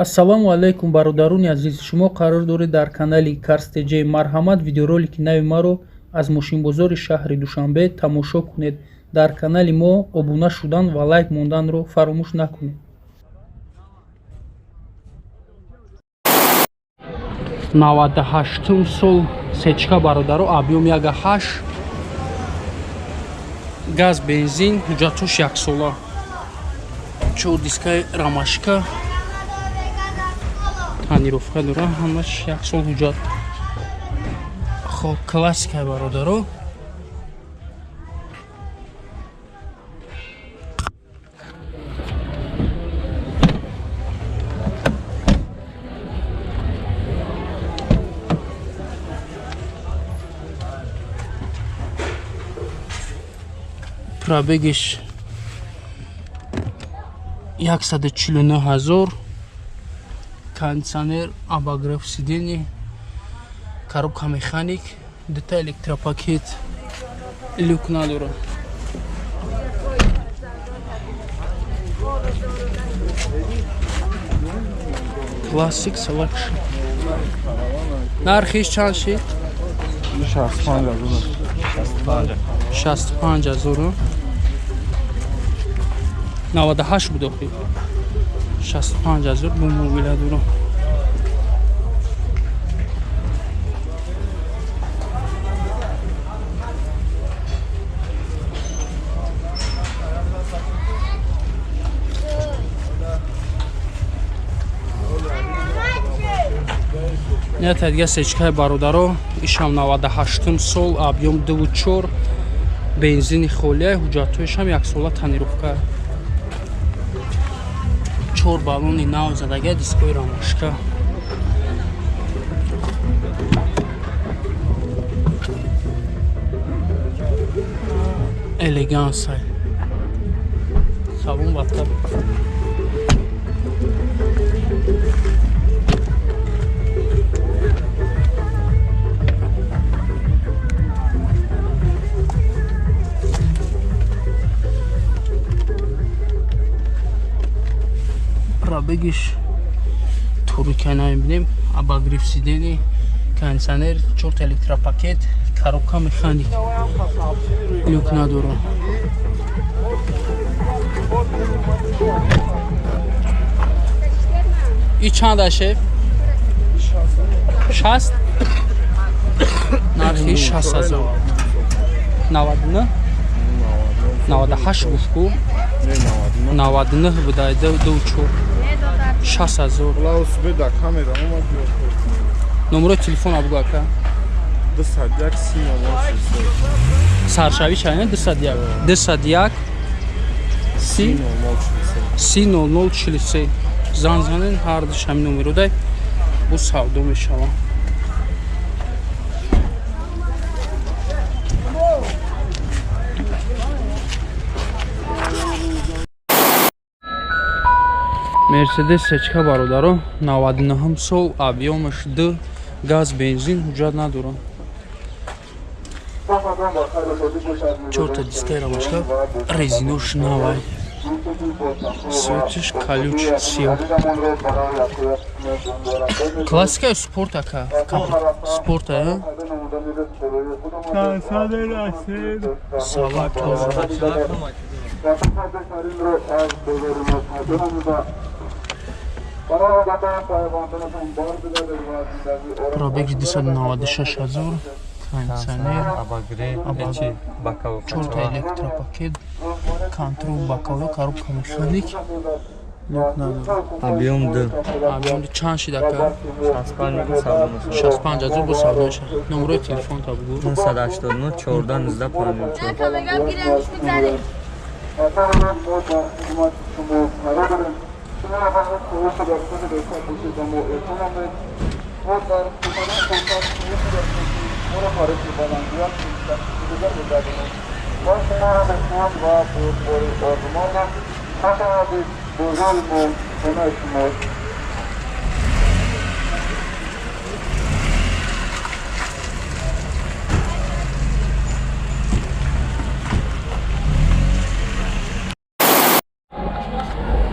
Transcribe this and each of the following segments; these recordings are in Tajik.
Ассалому алайкум, бародарони азиз! Шумо қарор доред дар канали Карстеҷ. Марҳамат, видеоролики нави маро аз мошинбозори шаҳри Душанбе тамошо кунед. Дар канали мо обуна шудан ва лайк монданро фаромӯш накунед. 98-ум сол сечка, бародаро, объём 1,8, газ, бензин, ҳуҷҷатош яксола, чор дискаи ромашка, тонировка дора, ҳамаш як сол ҳуҷҷат. Хоб, классикаи, бародаро. Пробегиш 149 000, кондиционер, обогрев сидений, коробка механик, дута электропакет, люк надора. Классик селекшн. Нархиш чанд шид? 65. 65 ҳазор. 98 буд охи. 65 ҳазор бо муомила дорам. Ята дига сечкаи, бародаро, ишам 98 сол, объём 2,4, бензини холия, ҳуҷҷатҳояшам яксола, тонировка, чор баллони нав задага, дискои ромашка. Элегансай салон ватта. Пробегиш турика намебинем. Обогрев сидений, кондиционер, чорта электропакет, коробка механик, люк надора. И чанд шеф? 60. Нархи 60 000. 99, 98 гуфт ку, 99 будай, ду чор, 60 000. Номерои телефона бугу, ака. Саршавӣ чанд? 201, 201, 30, 30, 00, 43. Зан занен, ҳар душ ҳамин номеродай бо савдо мешаванд. Мерседес сечка, бародаро, 99 сол, объёмаш 2, газ, бензин, ҳуҷҷат надорам, чорта дискаи ромашка, резинош навай, светиш калюч сиёҳ. Классикаи спорт, ака, спорта. Салон тоза. Пробеги 296 000, кондиционер, чорта электропакет, контрол боковой, коробка механик, люк надорад. Объём д. Объём чанд шид, ака? 65. 65 000 бо савдо мешавад. Номерои телефонта бугу. 989 14 19 54.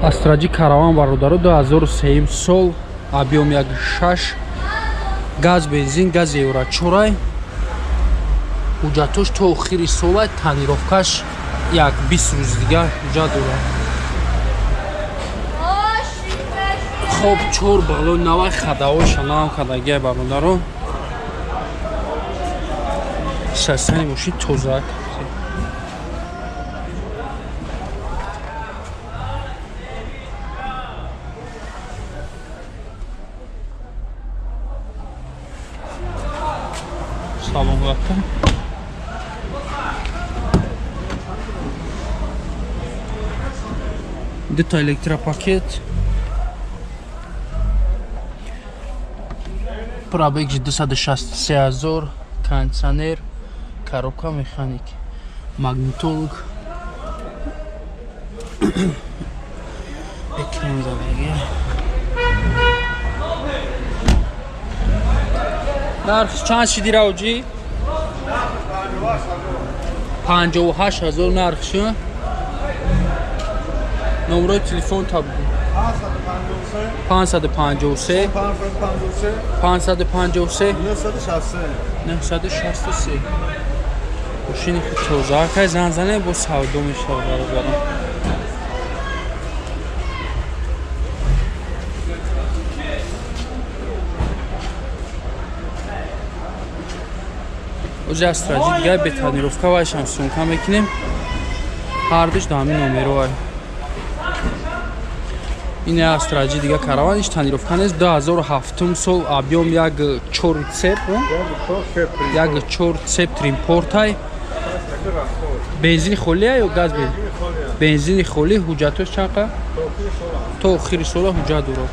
Астра Ҷи Караван, бародаро, 2003 сол, объём 1,6, газ бензин, газ евро чорай. Ҳуҷҷатош то охири солай, тонировкаш як 20 рӯз дига ҳуҷҷат дорад. Хоб, чор балои навай, хадавоша навам кадагиай, бародаро. Састани мошин тозак. Салон рафта. Дута электропакет. Пробег 263 ҳазор, кондиционер, коробка механик, магнитолог. Экран задагӣ. Нарх чанд шиди, равҷӣ? 58 ҳазор нархш. Номрои телефон та 553 553 963. Мошини хел тоза акай, занзане бо савдо мешавад, бародарам. Ози Астра Ҷи дига бе тонировка, вайшам съёмка мекунем. Ҳардуш да ҳамин номероай. Ин Астра Ҷи дига Караван, иш тонировка нест, 2007 сол, объём 1,4 цеп, 1,4 цеп, тримпортай. Бензини холия ё газ? Бензини холӣ. Ҳуҷҷатош чанд? То охири сола ҳуҷҷат дорад.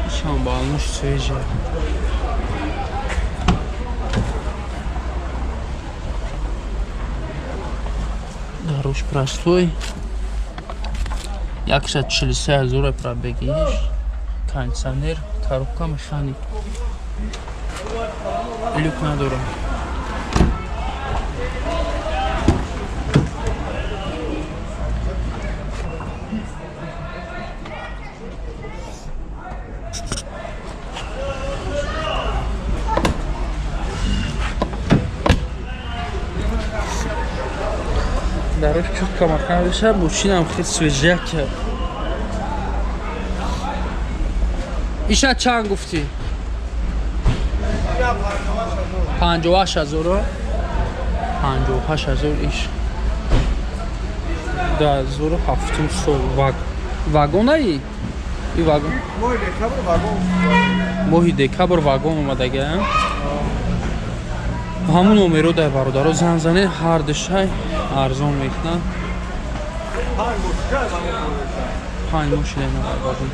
Ишам балнуш свежая. Даруш простой. 143 ҳазора пробегиш, кондиционер, коробка механик, люк надорам. Дарош чутка маҳкам беша, мошинам хел свежак. Иша чанд гуфтӣ? 58 ҳазоро, 58 ҳазор иш. 2007 сол, вагонаи и вагон. Моҳи декабр вагон омадага. Ҳамун номеро дар, бародаро, зан занед, ҳар душай арзон мекунанд. 5 моҳ шуда вагон.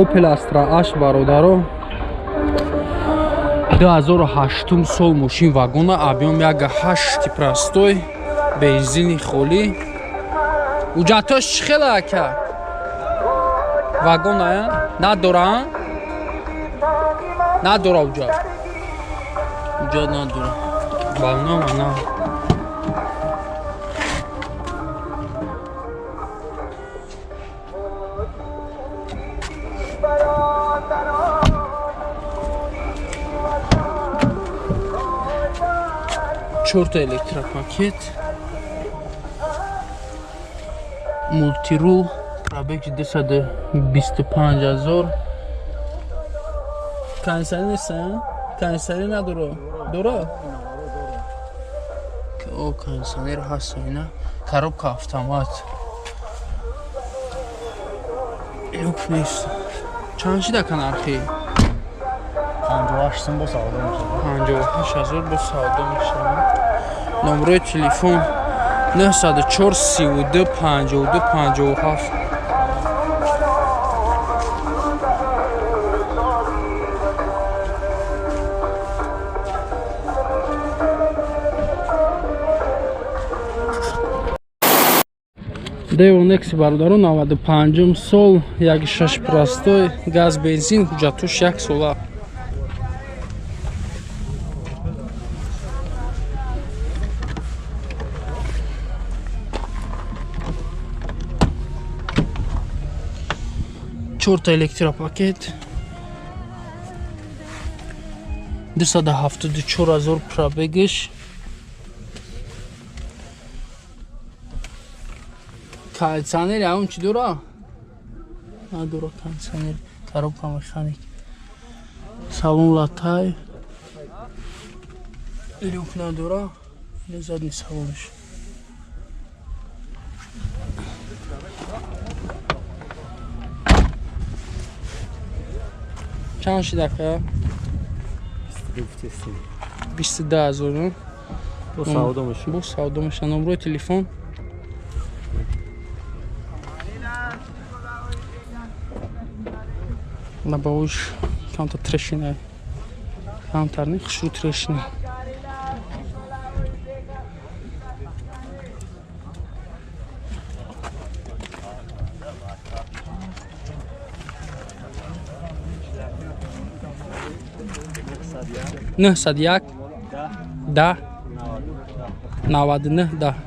Opel Astra H, бародаро, 2008 сол, мошин вагона, объём 1,8 простой, бензини холӣ. Ҳуҷҷатош чӣ хела, ака? Вагона надора, надора ҳуҷҷат, ҳуҷҷат надора. Балнома на. Чорта электропакет, мультирул, пробег 225 ҳазор. Кондиционер нест, кондиционер надоро? Дора? О, кондиционер ҳаст ина. Коробка автомат, люк нест. Чанд шида ка нархи? 58 сум бо савдо мешавад. 58 ҳазор бо савдо мешавад. Номрои телефон 904 32 52 57. Део Некси, бародаро, 95 сол, 1,6 простой, газ бензин, ҳуҷҷатош як сола. Чорта электропакет. 274 000 пробегиш. Кондиционер ҳам чӣ дора? Надора кондиционер, коробка механик. Салон латай. Люк надора. Не задний салонш. Чанд шид ака? 22 000. Бо савдо мешавад. Бо савдо мешавад. Номрои телефон? Лабовиш камтар трешина. Камтар не хушрӯ трешина. Нӯҳсад як 10 99 10.